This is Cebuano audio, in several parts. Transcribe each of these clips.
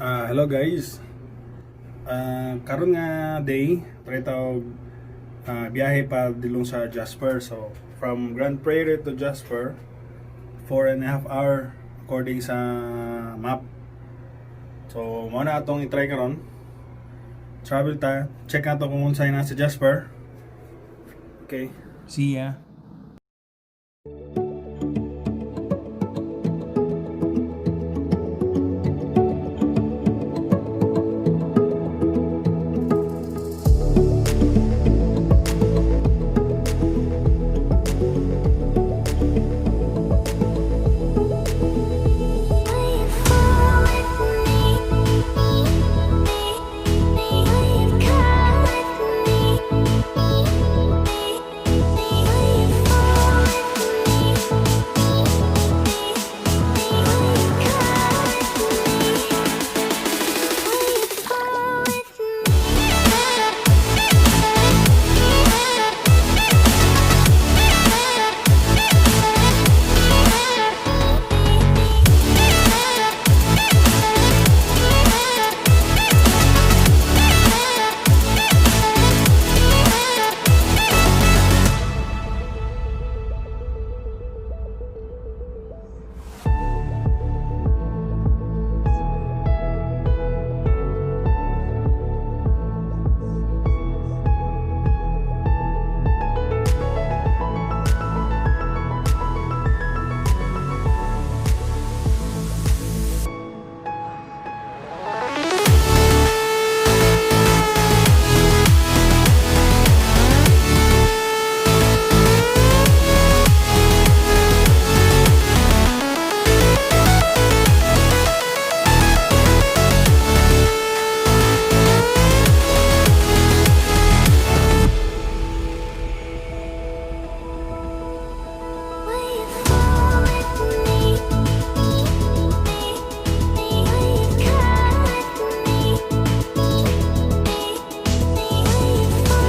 Hello guys. Karon nga day, try ta og biyahe padulong sa Jasper. So, from Grande Prairie to Jasper, 4.5 hour according sa map. So, mao na atong i-try karon. Travel ta, check nato kung unsay na sa Jasper. Okay. See ya. Will you fall with me? Will you cry with me? Will you fall with me?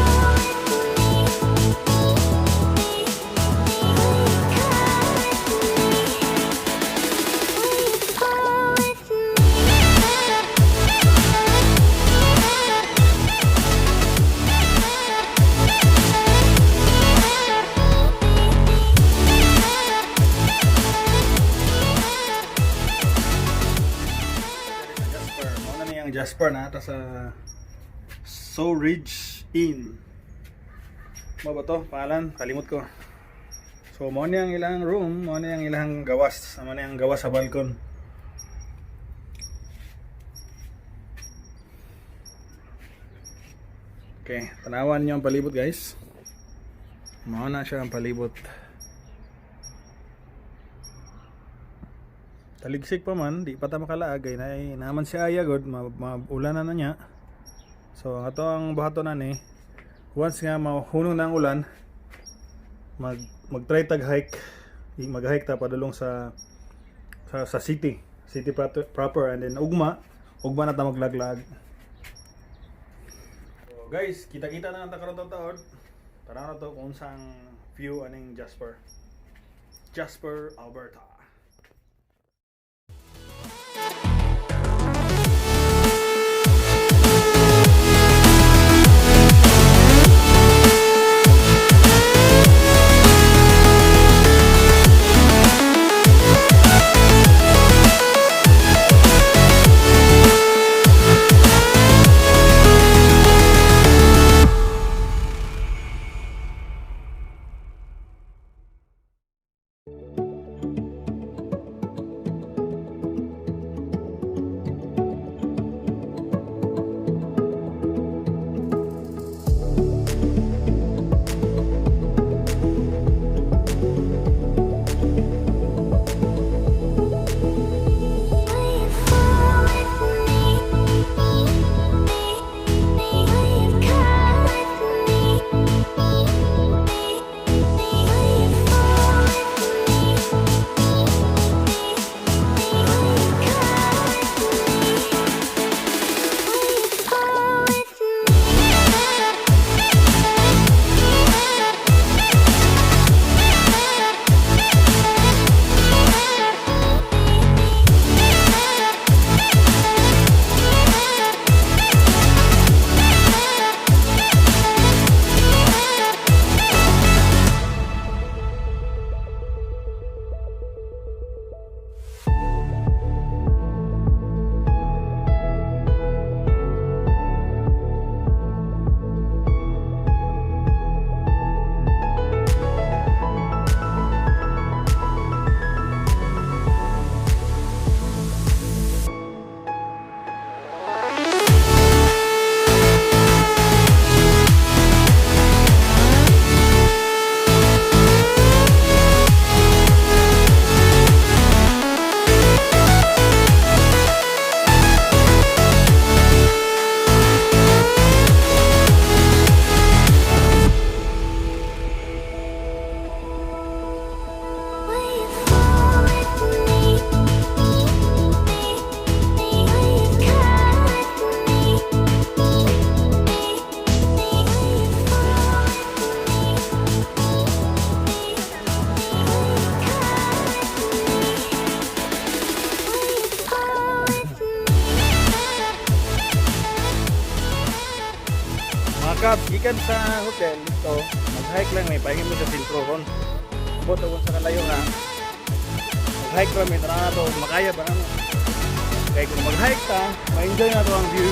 Will you cry with me? Will you fall with me? Will you fall with me? Will you cry with me? Will you fall with me? Will you cry with me? Will you fall with me? Jasper. Mao na niyang Jasper na ata sa Sawridge Inn. Mao ba to? Pangalan? Kalimot ko. So, mao ni ang ilang room, mao ni ang ilang gawas, mao ni ang gawas sa balkon. Okay, tanawan niyo ang palibot, guys. Mao na siya ang palibot. Taligsik pa man, di pa ta makalaag kay naman si Aya god, maulan na na niya. So ang ato ang buhaton na ni, once nga mahunong na ang ulan, mag-try tag hike, mag-hike ta padulong sa city proper and then ugma, ugma na ta maglaglag. So guys, kita-kita na lang ta karon taon. Tanaw na to kung unsang view aning Jasper. Jasper, Alberta. Cubs, gikan sa hotel dito, mag-hike lang may pahingin mo sa sentro ron. Abot ako sa kalayo nga. Mag-hike ra mi, tara na to, makaya ba namo? Kaya kung mag-hike ta, ma-enjoy na to ang view.